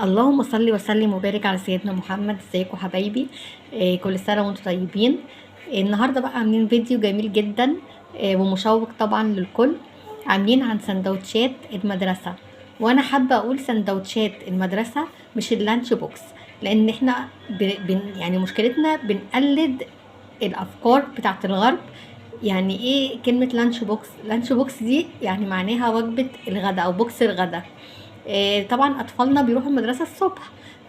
اللهم صل وسلم وبارك على سيدنا محمد. ازيكم حبايبي؟ كل سنة وانتم طيبين. النهارده بقى عاملين فيديو جميل جدا، ومشوق طبعا للكل. عاملين عن سندوتشات المدرسة، وانا حابة اقول سندوتشات المدرسة مش ال lunch box، لان احنا يعني مشكلتنا بنقلد الافكار بتاعت الغرب. يعني ايه كلمة lunch box؟ lunch box دي يعني معناها وجبة الغداء او box الغداء. طبعا اطفالنا بيروحوا المدرسة الصبح،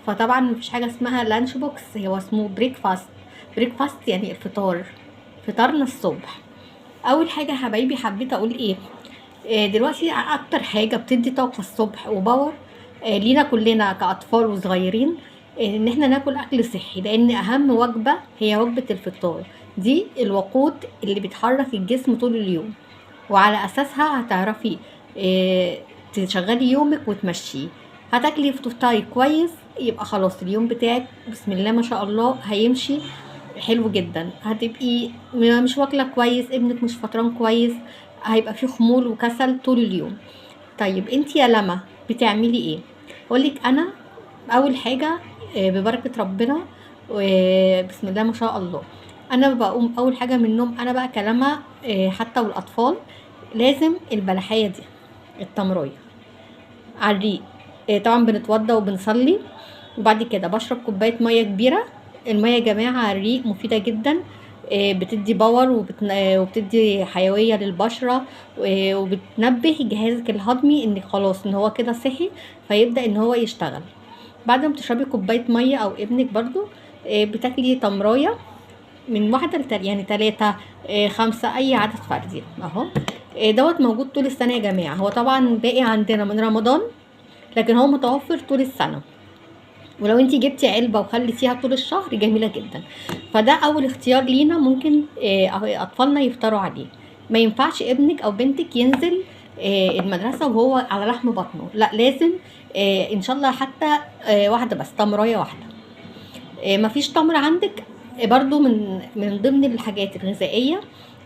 فطبعا مفيش حاجة اسمها lunch box، هو اسمه breakfast. breakfast يعني الفطار، فطارنا الصبح. اول حاجة يا حبايبي حبيت اقول ايه، دلوقتي اكتر حاجة بتدي طاقة الصبح و power، لينا كلنا كاطفال وصغيرين، ان احنا ناكل اكل صحي، لان اهم وجبة هي وجبة الفطار دي، الوقود اللي بتحرك الجسم طول اليوم، وعلى اساسها هتعرفي تشغلي يومك وتمشيه. هتاكلي فطار كويس يبقى خلاص اليوم بتاعك بسم الله ما شاء الله هيمشي حلو جدا. هتبقي مش واكله كويس، ابنك مش فطران كويس، هيبقى فيه خمول وكسل طول اليوم. طيب انتي يا لما بتعملي ايه؟ اقولك انا اول حاجة، ببركة ربنا وبسم الله ما شاء الله، انا بقوم اول حاجة من النوم، انا بقى كلامها، حتى والاطفال لازم البلحيه دي التمريه على الريق. طبعا بنتوضى وبنصلي، وبعد كده بشرب كوباية مية كبيرة. المية يا جماعة على الريق مفيدة جدا، بتدي power وبتدي حيوية للبشره، وبتنبه جهازك الهضمي ان خلاص ان هو كده صحي، فيبدا ان هو يشتغل. بعد ما تشربي كوباية مية او ابنك برضو، بتاكلي تمرايه من واحدة يعني 3، 5، اي عدد فردي اهو. دوت موجود طول السنة يا جماعة، هو طبعا باقي عندنا من رمضان، لكن هو متوفر طول السنة، ولو انتي جبتي علبة وخليتيها طول الشهر جميلة جدا. فده اول اختيار لينا ممكن، اطفالنا يفطروا عليه. ما ينفعش ابنك او بنتك ينزل، المدرسة وهو على لحم بطنه، لا لازم، ان شاء الله حتى، واحدة بس، تمرايه واحدة. مفيش تمر عندك، برضو من ضمن الحاجات الغذائية،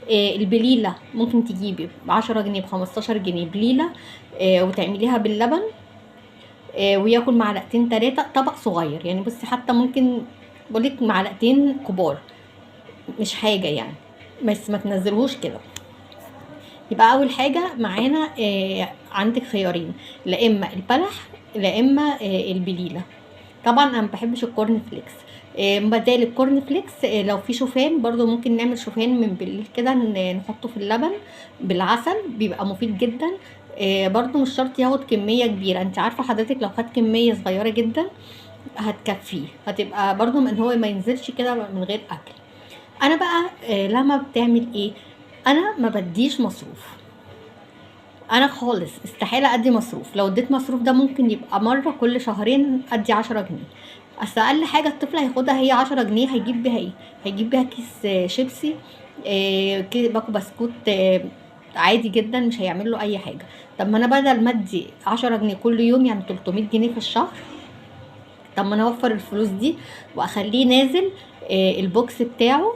البليله، ممكن تجيبي ب10 جنيه ب15 جنيه بليلة، وتعمليها باللبن، وياكل معلقتين 3، طبق صغير يعني. بصي حتى ممكن بقولك معلقتين كبار، مش حاجة يعني، بس ما تنزلهوش كده. يبقى اول حاجة معانا، عندك خيارين، لا اما البلح لا اما، البليله. طبعا انا ما بحبش ال corn flakes، بدال ال corn flakes، لو في شوفان برضو ممكن نعمل شوفان من بالليل كده، نحطه في اللبن بالعسل، بيبقى مفيد جدا. برضو مش شرط ياخد كمية كبيرة، انت عارفة حضرتك لو خد كمية صغيرة جدا هتكفيه، هتبقى برضو ان هو ما ينزلش كده من غير اكل. انا بقى، لما بتعمل ايه، انا ما بديش مصروف، انا خالص استحالة ادي مصروف. لو اديت مصروف ده ممكن يبقى مرة كل شهرين ادي 10 جنيه، اصل اقل حاجة الطفل هياخدها هي 10 جنيه، هيجيب بيها ايه؟ هيجيب بيها كيس، شيبسي، باكو بسكوت، عادي جدا، مش هيعمل له اي حاجة. طب ما انا بدل ما ادي 10 جنيه كل يوم يعني 300 جنيه في الشهر، طب ما انا اوفر الفلوس دي واخليه نازل، ال box بتاعه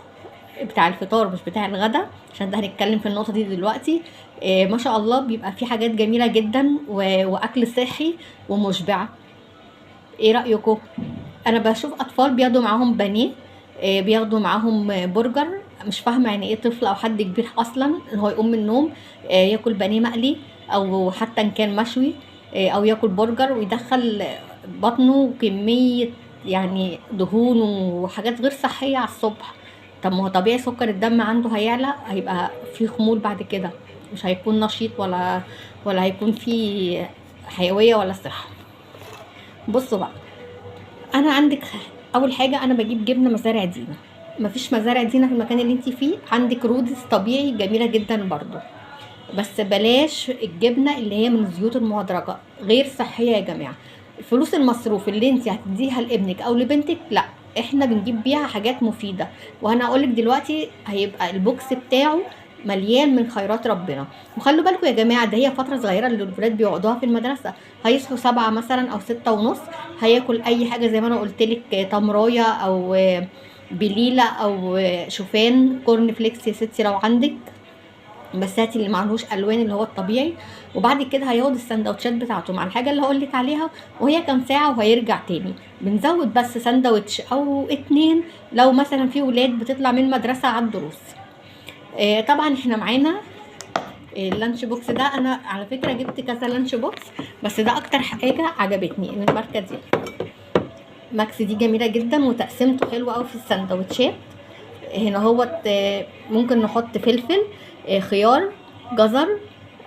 بتاع الفطار مش بتاع الغدا، عشان ده هنتكلم في النقطة دي دلوقتي. ما شاء الله بيبقى في حاجات جميلة جدا واكل صحي ومشبع. ايه رأيكم؟ انا بشوف اطفال بياخدوا معاهم بانيه، بياخدوا معاهم برجر، مش فاهمة يعني ايه طفل او حد كبير اصلا ان هو يقوم من النوم، ياكل بانيه مقلي او حتى ان كان مشوي، او ياكل برجر ويدخل بطنه كمية دهون وحاجات غير صحية على الصبح. طب ما هو طبيعي سكر الدم عنده هيعلى، هيبقى في خمول بعد كده، مش هيكون نشيط ولا هيكون في حيوية ولا صحة. بصوا بقى، انا عندك اول حاجة انا بجيب جبنة مزارع دينا، مفيش مزارع دينا في المكان اللي انت فيه، عندك رودس طبيعي جميلة جدا برضو، بس بلاش الجبنة اللي هي من الزيوت المهدرجة، غير صحية يا جماعة. فلوس المصروف اللي انت هتديها لابنك او لبنتك، لا احنا بنجيب بيها حاجات مفيدة، وانا هقولك دلوقتي هيبقى ال box بتاعه مليان من خيرات ربنا. وخلوا بالكم يا جماعة، ده هي فترة صغيرة اللي الولاد بيقعدوها في المدرسة، هيصحوا 7 مثلا او ستة ونص، هياكل اي حاجة زي ما انا قلتلك، تمراية او بليلة او شوفان، corn flakes يا ستي لو عندك، بس هاتي اللي معلهوش الوان اللي هو الطبيعي. وبعد كده هياخد السندوتشات بتاعته مع الحاجة اللي هقولك عليها، وهي كام ساعة وهيرجع تاني. بنزود بس سندوتش او 2 لو مثلا في ولاد بتطلع من المدرسة على الدروس. طبعا احنا معانا ال lunch box ده. انا على فكرة جبت كذا lunch box، بس ده اكتر حاجة عجبتني من الماركة دي، ماكس دي جميلة جدا وتقسيمته حلوة قوي في السندوتشات. هنا هو ممكن نحط فلفل، خيار، جزر،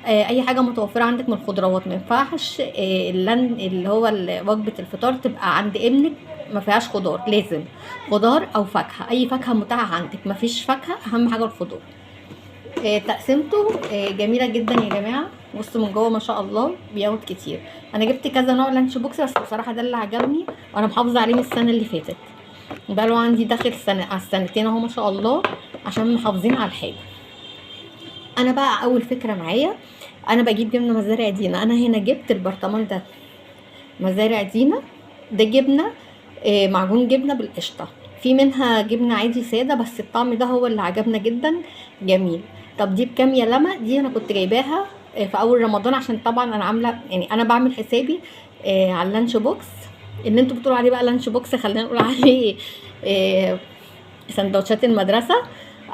اي حاجة متوفرة عندك من الخضروات. ما ينفعش اللي هو وجبة الفطار تبقى عند ابنك ما فيهاش خضار، لازم خضار او فاكهة، اي فاكهة متاحة عندك. ما فيش فاكهة، اهم حاجة الخضار. تقسيمته جميلة جدا يا جماعة. بصوا من جوه ما شاء الله بياخد كتير. انا جبت كذا نوع lunch box، بس بصراحة ده اللي عجبني وانا محافظة عليه من السنة اللي فاتت، بقاله عندي داخل سنة على السنتين اهو ما شاء الله، عشان محافظين على الحاجة. انا بقى اول فكرة معايا، انا بجيب جبنه مزارع دينا. انا هنا جبت البرطمان ده مزارع دينا، ده جبنه معجون جبنه بالقشطه، في منها جبنه عادي ساده، بس الطعم ده هو اللي عجبنا جدا، جميل. طب دي بكام يا لما؟ دي انا كنت جايباها في اول رمضان، عشان طبعا انا عامله يعني انا بعمل حسابي على ال lunch box اللي انتوا بتقولوا عليه بقى lunch box، خلينا نقول عليه سندوتشات المدرسة.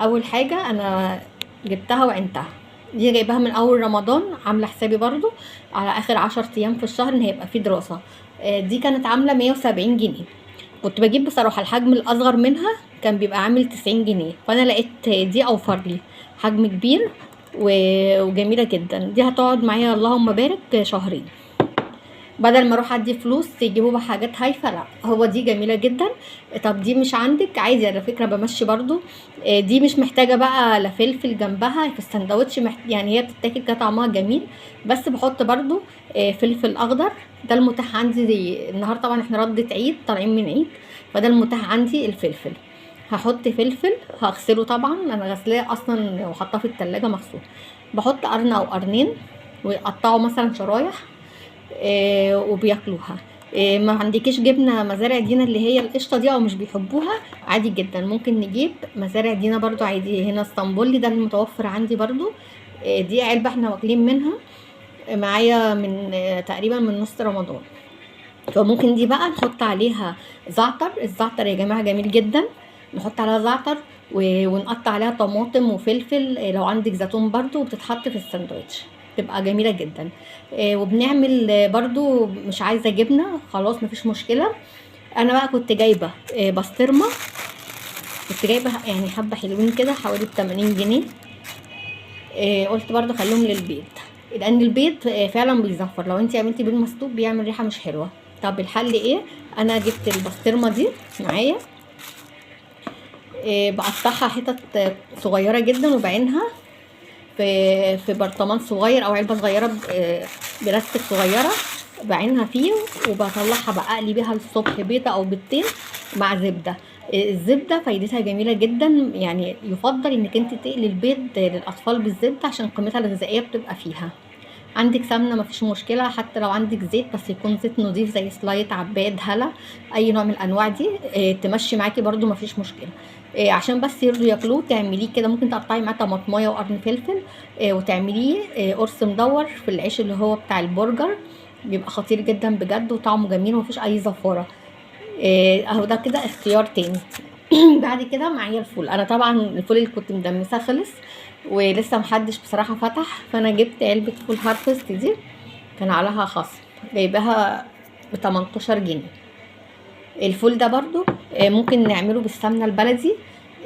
اول حاجة انا جبتها وعينتها، دي جايباها من اول رمضان، عامله حسابي برضو على اخر 10 ايام في الشهر ان هيبقى في دراسة. دي كانت عامله 170 جنيه. كنت بجيب بصراحة الحجم الاصغر منها كان بيبقى عامل 90 جنيه، فانا لقيت دي اوفر لي، حجم كبير وجميلة جدا. دي هتقعد معايا اللهم بارك شهرين، بدل ما اروح ادي فلوس يجيبوا بقى حاجات هايفة، لا هو دي جميلة جدا. طب دي مش عندك عادي على فكرة، بمشي برضو. دي مش محتاجه بقى لا فلفل جنبها في السندوتش، يعني هي بتتاكل كده طعمها جميل، بس بحط برضو فلفل اخضر. ده المتاح عندي النهارده، طبعا احنا ردة عيد، طالعين من عيد، فده المتاح عندي الفلفل. هحط فلفل، هغسله طبعا، انا غسلاه اصلا وحطاه في التلاجة مغسول. بحط قرن او قرنين ويقطعوا مثلا شرايح، وبياكلوها. ما عندكيش جبنه مزارع دينا اللي هي القشطه دي او مش بيحبوها، عادي جدا ممكن نجيب مزارع دينا برضو عادي. هنا اسطنبولي ده المتوفر عندي برضو. دي علبة احنا واكلين منها معايا من تقريبا من نص رمضان. فممكن دي بقى نحط عليها زعتر. الزعتر يا جماعة جميل جدا، نحط عليها زعتر ونقطع عليها طماطم وفلفل، لو عندك زيتون برضو، وبتتحط في الساندوتش تبقى جميلة جدا. وبنعمل برضو مش عايزه جبنه خلاص مفيش مشكلة. انا بقى كنت جايبه بسطرمه، كنت جايبه يعني حبه حلوين كده حوالي 80 جنيه. قلت برضو خليهم للبيض، لان البيض فعلا بيزفر، لو انت عملتي بيض مسلوق بيعمل ريحه مش حلوة. طب الحل ايه؟ انا جبت البسطرمه دي معايا، بقطعها حتت صغيرة جدا وبعينها في برطمان صغير او علبة صغيرة بلاستيك صغيرة، بعينها فيه وبطلعها بقى اقلي بيها الصبح بيضة او بيضتين مع زبدة. الزبدة فايدتها جميلة جدا، يعني يفضل انك انت تقلي البيض للاطفال بالزبده عشان قيمتها الغذائية بتبقى فيها. عندك سمنه مفيش مشكلة، حتى لو عندك زيت بس يكون زيت نظيف زي سلايت، عباد، هلا، اي نوع من الانواع دي تمشي معاكي برده مفيش مشكلة. عشان بس يرضوا ياكلوه تعمليه كده. ممكن تقطعي معاه طماطمايه وقرن فلفل، وتعمليه قرص مدور في العيش اللي هو بتاع البرجر، بيبقى خطير جدا بجد وطعمه جميل ومفيش اي زفاره. اهو ده كده اختيار تاني. بعد كده معايا الفول. انا طبعا الفول اللي كنت مدمساه خلص ولسه محدش بصراحة فتح، فانا جبت علبة فول هارفست دي كان عليها خصم، جايباها ب 18 جنيه. الفول ده برضو ممكن نعمله بالسمنه البلدي،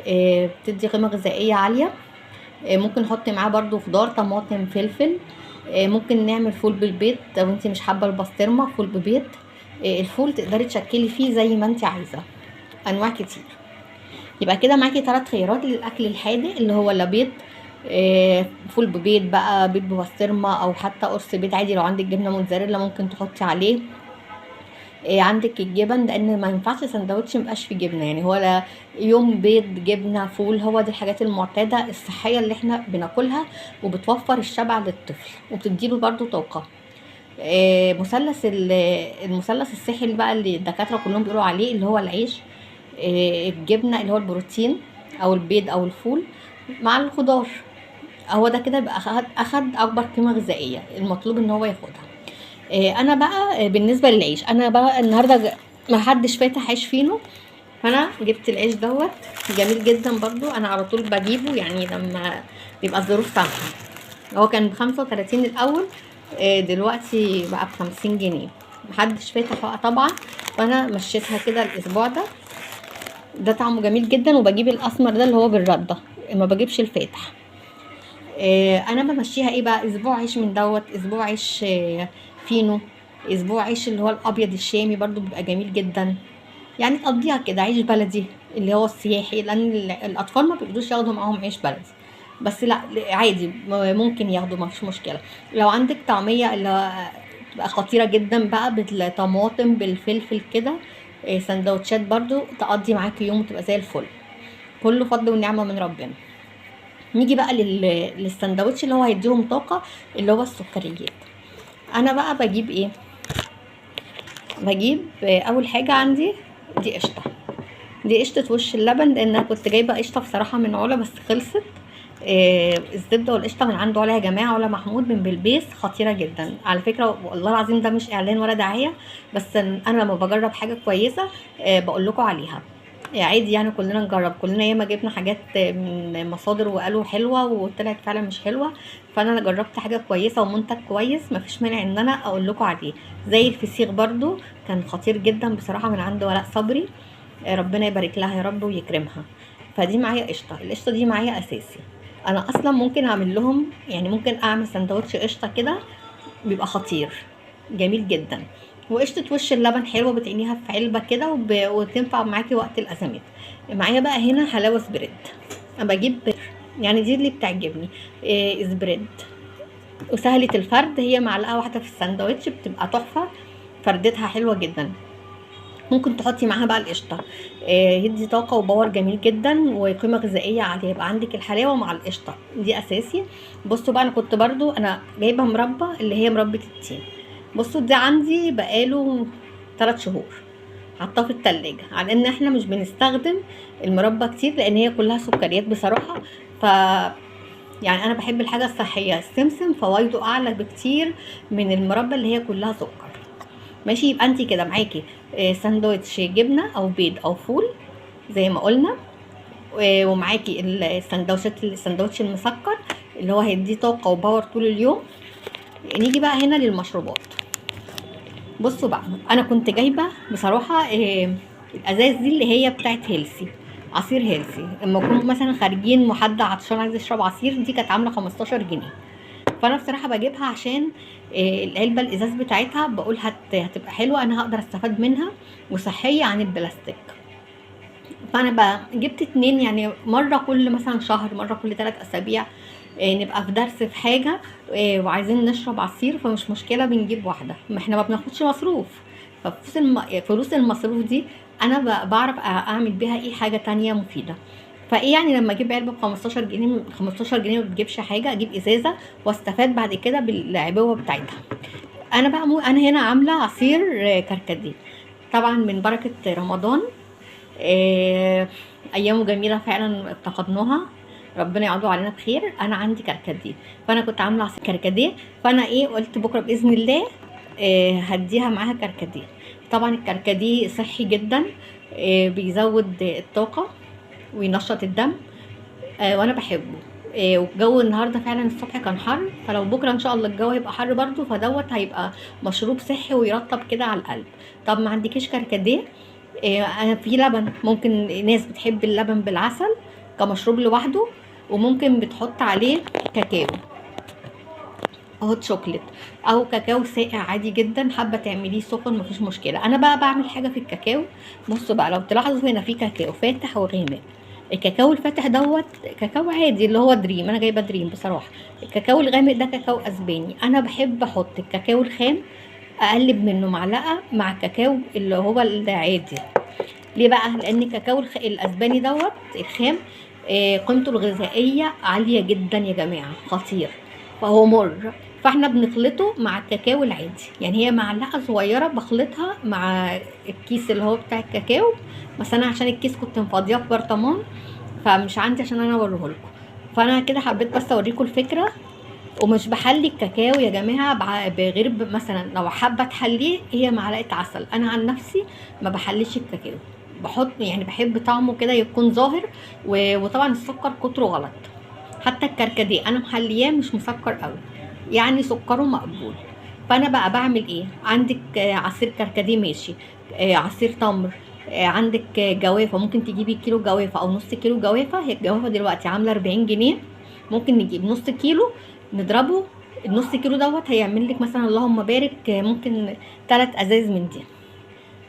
بتدي قيمة غذائية عالية. ممكن نحط معاه برضو خضار، طماطم، فلفل. ممكن نعمل فول بالبيض لو انت مش حابة البسطرمه، فول ببيض. الفول تقدري تشكلي فيه زي ما انت عايزه، انواع كتير. يبقى كده معاكي 3 خيارات للاكل الحادق، اللي هو لا بيض، فول ببيض بقى، بيض ببسطرمه، او حتى قرص بيض عادي. لو عندك جبنه موتزاريلا ممكن تحطي عليه. عندك الجبن، لان ما ينفعش سندوتش ميبقاش فيه جبنه، يعني هو لا يوم بيض جبنه فول، هو دي الحاجات المعتادة الصحية اللي احنا بناكلها وبتوفر الشبع للطفل وبتديله برده طاقة. مثلث المثلث الصحي بقى اللي الدكاترة كلهم بيقولوا عليه، اللي هو العيش، الجبنة اللي هو البروتين او البيض او الفول مع الخضار. هو ده كده يبقى اخد اكبر قيمة غذائية المطلوب ان هو ياخدها. انا بقى بالنسبة للعيش، انا بقى النهارده ما حدش فاتح عيش فينو، فانا جبت العيش دوت جميل جدا برضو، انا على طول بجيبه يعني لما بيبقى الظروف سامحه. هو كان ب35 الاول، دلوقتي بقى ب50 جنيه، محدش فاتح بقى طبعا، فانا مشيتها كده الاسبوع ده. ده طعمه جميل جدا، وبجيب الاسمر ده اللي هو بالردة، ما بجيبش الفاتح. انا بمشيها ايه بقى، اسبوع عيش من دوت، اسبوع عيش فينو، اسبوع عيش اللي هو الابيض الشامي برضو بيبقى جميل جدا، يعني تقضيها كده عيش بلدي اللي هو السياحي، لان الاطفال ما بيقدروش ياخدوا معاهم عيش بلدي، بس لا عادي ممكن ياخدوا، ما فيش مشكلة. لو عندك طعميه اللي تبقى خطيرة جدا بقى بالطماطم بالفلفل كده، سندوتشات برضو تقضي معاكي يوم وتبقى زي الفل، كله فضل ونعمه من ربنا. نيجي بقى للسندوتش اللي هو هيديهم طاقة، اللي هو السكريات. انا بقى بجيب ايه؟ بجيب اول حاجة عندي دي قشطه، دي قشطه وش اللبن، لان انا كنت جايبه قشطه بصراحة من علا بس خلصت. الزبدة والقشطه من عند علا يا جماعة، علا محمود من بلبيس، خطيرة جدا على فكرة، والله العظيم ده مش اعلان ولا دعاية، بس انا لما بجرب حاجة كويسة، بقول لكم عليها، عادي يعني، كلنا نجرب، كلنا ياما جبنا حاجات من مصادر وقالوا حلوة وطلعت فعلا مش حلوة، فانا جربت حاجة كويسة ومنتج كويس، مفيش مانع ان انا اقول لكم عليه. زي الفسيخ برضو كان خطير جدا بصراحة من عند ولاء صبري، ربنا يبارك لها يا رب ويكرمها. فدي معايا قشطه، القشطه دي معايا اساسي، انا اصلا ممكن اعمل لهم يعني، ممكن اعمل سندوتش قشطه كده بيبقى خطير جميل جدا. وقشطه وش اللبن حلوة، بتعينيها في علبة كده وتنفع معاكي وقت الازمات. معايا بقى هنا حلاوة spread، انا بجيب يعني دي اللي بتعجبني، spread وسهلة الفرد، هي معلقه واحدة في الساندوتش بتبقى تحفة، فردتها حلوة جدا. ممكن تحطي معاها بقى القشطه، يدي طاقة و power جميل جدا وقيمه غذائية عالية، يبقى عندك الحلاوة مع القشطه دي اساسي. بصوا بقى، انا كنت برضو انا جايبه مربى اللي هي مربى التين، بصوا دي عندي بقاله 3 شهور حطاه في التلاجة، على ان احنا مش بنستخدم المربى كتير لان هي كلها سكريات بصراحة، ف يعني انا بحب الحاجة الصحية، السمسم فوايده اعلى بكتير من المربى اللي هي كلها سكر. ماشي، يبقى انت كده معاكي ساندوتش جبنه او بيض او فول زي ما قلنا، ومعاكي الساندوتش المسكر اللي هو هيديه طاقة و power طول اليوم. نيجي بقى هنا للمشروبات. بصوا بقى، انا كنت جايبه بصراحة الازاز دي اللي هي بتاعت هيلسي، عصير هيلسي، لما كنا مثلا خارجين وحد عطشان عايز يشرب عصير، دي كانت عامله 15 جنيه، فانا بصراحة بجيبها عشان العلبة الازاز بتاعتها بقول هتبقى حلوة، انا هقدر استفاد منها وصحية عن البلاستيك. فانا بقى جبت 2، يعني مرة كل مثلا شهر، مرة كل 3 اسابيع، نبقى في درس في حاجة، وعايزين نشرب عصير، فمش مشكلة بنجيب واحدة، ما احنا ما بناخدش مصروف، ففلوس فلوس المصروف دي انا بعرف اعمل بيها ايه حاجة تانية مفيدة. فايه يعني لما اجيب علبة ب15 جنيه، 15 جنيه ما بتجيبش حاجة، اجيب ازازة واستفاد بعد كده بالعبوه بتاعتها. انا بقى انا هنا عامله عصير كركديه، طبعا من بركة رمضان، ايامه جميلة فعلا افتقدناها، ربنا يعوضه علينا بخير. انا عندي كركديه، فانا كنت عامله عصير كركديه، فانا ايه قلت بكره باذن الله، هديها معاها كركديه. طبعا الكركديه صحي جدا، بيزود الطاقة وينشط الدم، وانا بحبه. والجو النهارده فعلا الصبح كان حر، فلو بكره ان شاء الله الجو هيبقى حر برضو، فدوت هيبقى مشروب صحي ويرطب كده على القلب. طب ما عندكيش كركديه، انا في لبن، ممكن ناس بتحب اللبن بالعسل كمشروب لوحده، وممكن بتحط عليه كاكاو hot chocolate او كاكاو ساقع عادي جدا، حابة تعمليه سخن مفيش مشكلة. انا بقى بعمل حاجة في الكاكاو، بصوا بقى لو تلاحظوا هنا في كاكاو فاتح وغامق. الكاكاو الفاتح دوت كاكاو عادي اللي هو دريم، انا جايبه دريم بصراحة. الكاكاو الغامق ده كاكاو اسباني، انا بحب احط الكاكاو الخام اقلب منه معلقه مع الكاكاو اللي هو العادي. ليه بقى؟ لان الكاكاو الاسباني دوت الخام، قيمته الغذائية عالية جدا يا جماعة، خطير، فهو مر، فاحنا بنخلطه مع الكاكاو العادي. يعني هي معلقه صغيرة بخلطها مع الكيس اللي هو بتاع الكاكاو، بس انا عشان الكيس كنت مفضياه في برطمان فمش عندي عشان انا اوريه لكم. فانا كده حبيت بس اوريكم الفكرة. ومش بحلي الكاكاو يا جماعة بغير مثلا لو حابة تحلية هي معلقه عسل. انا عن نفسي ما بحليش الكاكاو، بحط يعني بحب طعمه كده يكون ظاهر، وطبعا السكر كتره غلط. حتى الكركديه انا محلياه مش مسكر قوي، يعني سكره مقبول. فانا بقى بعمل ايه؟ عندك عصير كركديه ماشي، عصير تمر، عندك جوافه، ممكن تجيبي كيلو جوافه او نص كيلو جوافه. هي الجوافه دلوقتي عامله 40 جنيه، ممكن نجيب نص كيلو نضربه. النص كيلو دوت هيعمل لك مثلا اللهم بارك ممكن 3 ازاز من دي.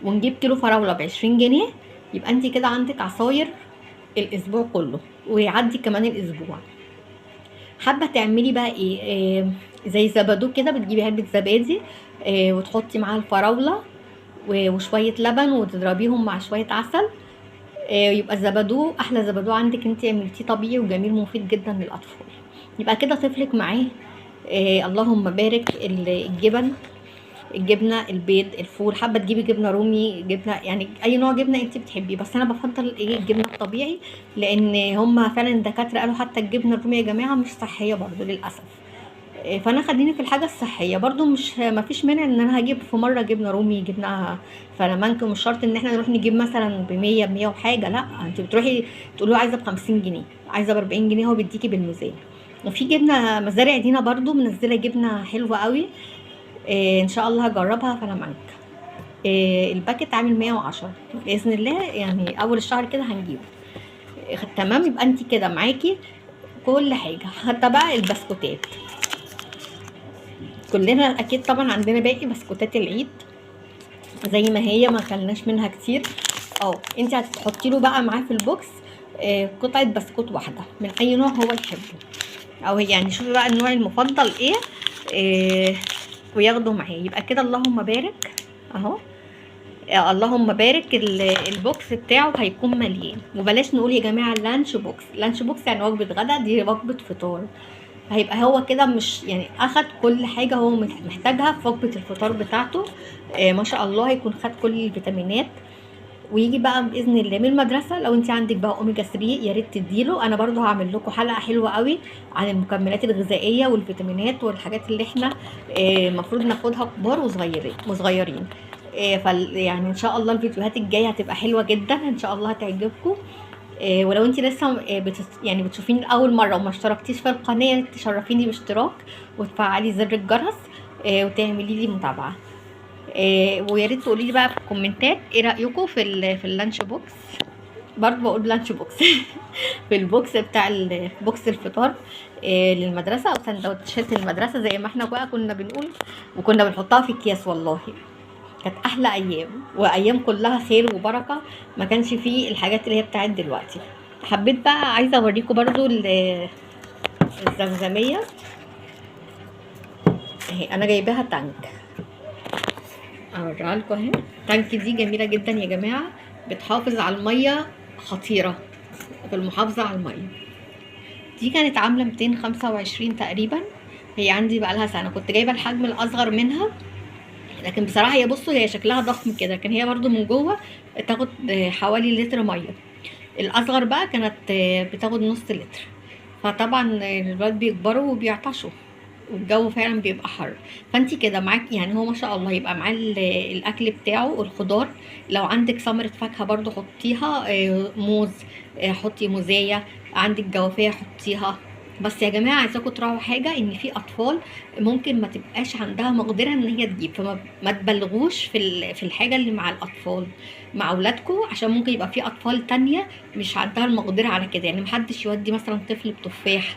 ونجيب كيلو فراوله ب20 جنيه، يبقى انت كده عندك عصاير الاسبوع كله ويعدي كمان الاسبوع. حابة تعملي بقى ايه؟ زي زبادو كده، بتجيبي علبة زبادي وتحطي معاها الفراوله وشوية لبن وتضربيهم مع شوية عسل، يبقى الزبادو احلى زبادو عندك انت عملتيه طبيعي وجميل ومفيد جدا للاطفال. يبقى كده طفلك معاه اللهم بارك الجبن، الجبنة، البيض، الفول. حابة تجيبي جبنه رومي، جبنه يعني اي نوع جبنه انت بتحبيه، بس انا بفضل ايه؟ الجبنة الطبيعي، لان هم فعلا الدكاترة قالوا حتى الجبنة الرومي يا جماعة مش صحية برضو للاسف. فانا خليني في الحاجة الصحية برضو، مش مفيش مانع ان انا هجيب في مرة جبنه رومي، جبنه فلامنك. مش شرط ان احنا نروح نجيب مثلا ب100 وحاجه، لا انت بتروحي تقولي له عايزه ب50 جنيه، عايزه ب40 جنيه، هو بيديكي بالميزان. وفي جبنه مزارع دينا برضو منزله جبنه حلوة قوي، ان شاء الله هجربها فلامنك. ال packet عامل 110 باذن الله، يعني اول الشهر كده هنجيبه. تمام. يبقى انت كده معاكي كل حاجة، حتى بقى البسكوتات. كلنا اكيد طبعا عندنا باقي بسكوتات العيد زي ما هي، ما خلناش منها كتير. انت هتحطي له بقى معاه في ال box قطعه بسكوت واحدة من اي نوع هو يحبه، او يعني شوفي بقى النوع المفضل ايه، وياخده معاه. يبقى كده اللهم بارك اهو، اللهم بارك ال box بتاعه هيكون مليان. وبلاش نقول يا جماعة lunch box، lunch box يعني وجبة غدا، دي وجبة فطار. هيبقى هو كده مش يعني اخد كل حاجة هو محتاجها في وجبة الفطار بتاعته. ما شاء الله هيكون خد كل الفيتامينات. ويجي بقى باذن الله من المدرسة، لو انت عندك بقى اوميجا 3 يا ريت تديله. انا برضو هعمل لكم حلقة حلوة قوي عن المكملات الغذائية والفيتامينات والحاجات اللي احنا المفروض ناخدها كبار وصغيرين. يعني ان شاء الله الفيديوهات الجاية هتبقى حلوة جدا ان شاء الله هتعجبكم. ولو انت لسه يعني بتشوفيني لاول مرة وما اشتركتيش في القناة، تشرفيني باشتراك وتفعلي زر الجرس وتعملي لي متابعه. ويا ريت تقولي لي بقى في الكومنتات ايه رايكم في ال lunch box. برضه بقول lunch box في ال box بتاع box الفطار للمدرسة، او سندوتشات المدرسة زي ما احنا بقى كنا بنقول، وكنا بنحطها في اكياس. والله كانت احلى ايام، وايام كلها خير وبركة، ما كانش فيه الحاجات اللي هي بتاعت دلوقتي. حبيت بقى عايزه اوريكم برضو الزمزميه اهي، انا جايباها تانك، اوريها لكم اهي. تانك دي جميلة جدا يا جماعة، بتحافظ على المية، خطيرة في المحافظة على المية. دي كانت عامله 225 تقريبا، هي عندي بقى لها سنة، كنت جايبه الحجم الاصغر منها، لكن بصراحة هي بصوا هي شكلها ضخم كده، لكن هي برضو من جوه تاخد حوالي لتر مية. الاصغر بقى كانت بتاخد نص لتر. فطبعا الولاد بيكبروا وبيعطشوا والجو فعلا بيبقى حر، فانت كده معاك يعني هو ما شاء الله يبقى معاه الاكل بتاعه والخضار. لو عندك ثمره فاكهة برضو حطيها، موز، حطي موزايه، عندك جوافيه حطيها. بس يا جماعة عايزاكم تراعوا حاجة، ان في اطفال ممكن ما تبقاش عندها مقدره ان هي تجيب، فما ما تبلغوش في الحاجة اللي مع الاطفال مع اولادكم، عشان ممكن يبقى في اطفال تانية مش عندها المقدرة على كده. يعني محدش يودي مثلا طفل بتفاح،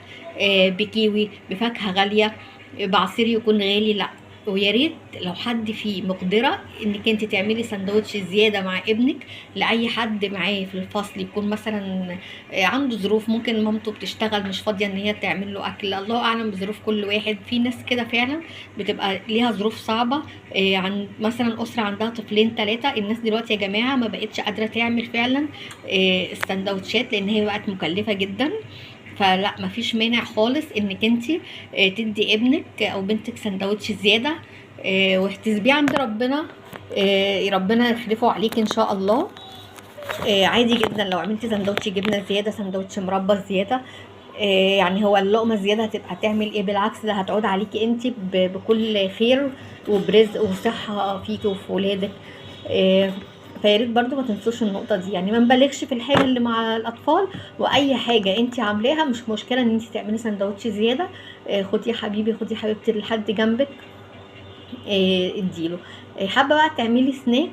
بكيوي، بفاكهة غالية، بعصير يكون غالي، لا. ويا ريت لو حد فيه مقدره انك انت تعملي سندوتش زيادة مع ابنك لاي حد معاه في الفصل، يكون مثلا عنده ظروف، ممكن مامته بتشتغل مش فاضية ان هي تعمل له اكل، الله اعلم بظروف كل واحد. في ناس كده فعلا بتبقى ليها ظروف صعبة، عن مثلا اسره عندها طفلين 3. الناس دلوقتي يا جماعة ما بقتش قادرة تعمل فعلا السندوتشات لان هي بقت مكلفة جدا. فلا مفيش مانع خالص انك انت تدي ابنك او بنتك سندوتش زيادة، واحتسبيه عند ربنا، ربنا يخلفه عليك ان شاء الله. عادي جدا لو عملتي سندوتش جبنه زيادة، سندوتش مربى زيادة، يعني هو اللقمة زيادة هتبقى تعمل ايه؟ بالعكس ده هتعود عليكي انت بكل خير وبرزق وصحة فيكي وفي ولادك. فياريت برضو ما تنسوش النقطة دي، يعني ما نبالغش في الحاجة اللي مع الاطفال، واي حاجة انت عاملاها مش مشكلة ان انت تعملي سندوتش زيادة. خدي يا حبيبي، خدي حبيبتي لحد جنبك، اديله. حابة بقى تعملي سناك،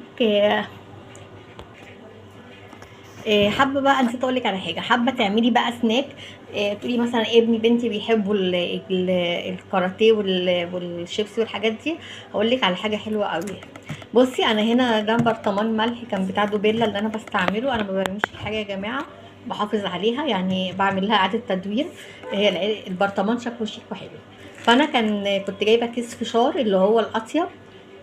حابة بقى نسيت اقول لك على حاجة، حابة تعملي بقى سناك، تقولي مثلا ابني بنتي بيحبوا الكاراتيه والشيبسي والحاجات دي. هقول لك على حاجة حلوة قوي. بصي انا هنا ده برطمان ملح كان بتاع دوبيلا اللي انا بستعمله، انا ما برميش الحاجة يا جماعة، بحافظ عليها، يعني بعمل لها اعاده تدوير. هي البرطمان شكله شيك وحلو. فانا كنت جايبه كيس فشار اللي هو الاطيب،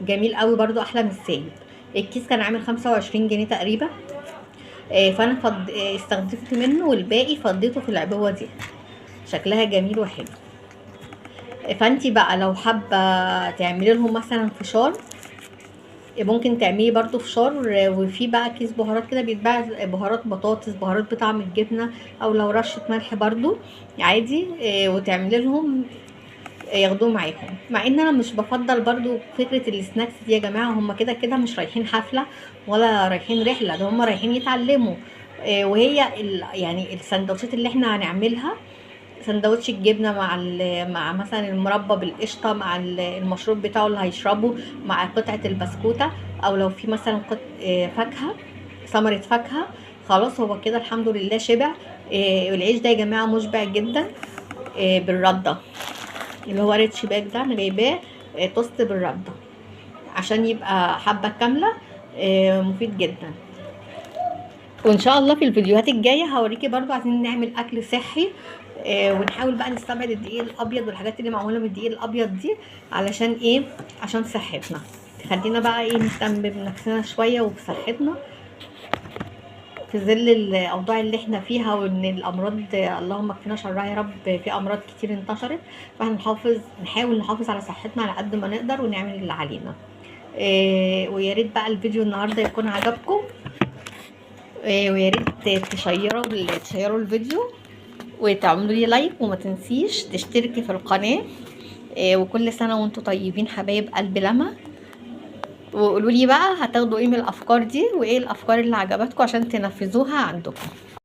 جميل قوي برده، احلى من السايب. الكيس كان عامل 25 جنيه تقريبا. فانا استخدمت منه والباقي فضيته في العبوه دي، شكلها جميل وحلو. فانتي بقى لو حابة تعملي لهم مثلا فشار، ممكن تعملي برضو فشار. وفي بقى كيس بهارات كده بيتباع، بهارات بطاطس، بهارات بطعم الجبنة، او لو رشه ملح برضو عادي، وتعملي لهم ياخدوه معاهم. مع ان انا مش بفضل برضو فكرة ال snacks دي يا جماعة، هم كده كده مش رايحين حفلة ولا رايحين رحله، ده هم رايحين يتعلموا. وهي يعني السندوتشات اللي احنا هنعملها، سندوتش الجبنة مع مثلا المربى بالقشطه، مع المشروب بتاعه اللي هيشربه، مع قطعه البسكوته، او لو في مثلا فاكهة، ثمره فاكهة، خلاص هو كده الحمد لله شبع. والعيش ده يا جماعة مشبع جدا، بالردة اللي هو ريتش باك ده، انا جايباه، توست بالردة عشان يبقى حبه كاملة، مفيد جدا. وان شاء الله في الفيديوهات الجاية هوريكي برضو عايزين نعمل اكل صحي، ونحاول بقى نستبعد الدقيق الابيض والحاجات اللي معمولة من الدقيق الابيض دي، علشان ايه؟ عشان صحتنا. خلينا بقى ايه نهتم بنفسنا شوية وبصحتنا في ظل الاوضاع اللي احنا فيها، وان الامراض اللهم اكفينا شرها يا رب، في امراض كتير انتشرت، فاحنا نحاول نحافظ على صحتنا على قد ما نقدر ونعمل اللي علينا. ويا ريت بقى الفيديو النهارده يكون عجبكم، ويا ريت تشيروا الفيديو وتعملوا لي like، وما تنسيش تشتركي في القناة. وكل سنة وانتم طيبين حبايب قلب لما. وقولوا لي بقى هتاخدوا ايه من الافكار دي، وايه الافكار اللي عجبتكم عشان تنفذوها عندكم.